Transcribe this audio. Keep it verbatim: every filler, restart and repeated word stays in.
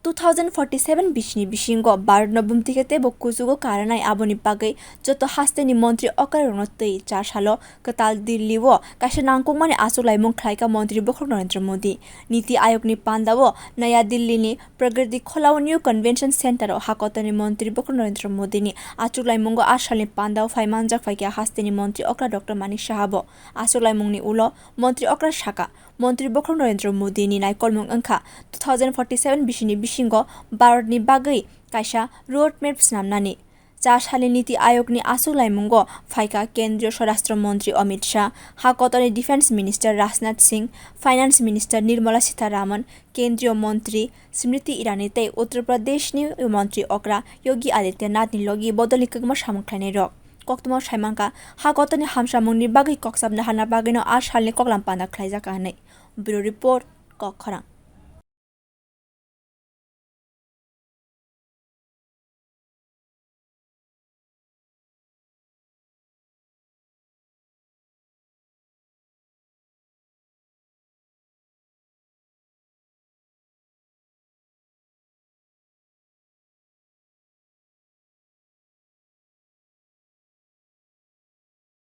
Two thousand forty seven bisini bisingo Bharatno bumtwi khe teibo kuchugo karanai, aboni bagwi joto hasteni montri okrarokno twi char salo kwtal Dillio kaisa nangkukmani achuklaimung khlaikha Montri Bokhorok Narendra Modi. Niti Ayogni pandao Naya Dillini Pragati Kholao New Convention Centre-o hakotorni Montri Bokhorok Narendra Modini achuklaimungo a salni pandao phai manjak phaikha hasteni montri okra Doctor Manik Sahabo. Achuklaimungni ulo montri okra sakha, Montri Bokhorok Narendra Modini naikolmung wngkha two thousand forty seven bisini bisingo Bharatni bagwi kaisa road map snamnani. Char salni Niti Ayogni achuklaimungo phaikha Kendriya Swarashtra Montri Amit Shah, hakotorni Defence Minister Rajnath Singh, Finance Minister Nirmala Sitharaman, Kendriya Montri Smriti Irani tei Uttar Pradeshni Montri okra Yogi Adityanathni logi bodolni kwbangma samung khlainairok. Koktwmao saimankha, hakotorni hamsamungni bagwi kokchapna hana bagwino a salni koklam panda khlaijakha hwnwi. Bureau Report, Kokkhorang.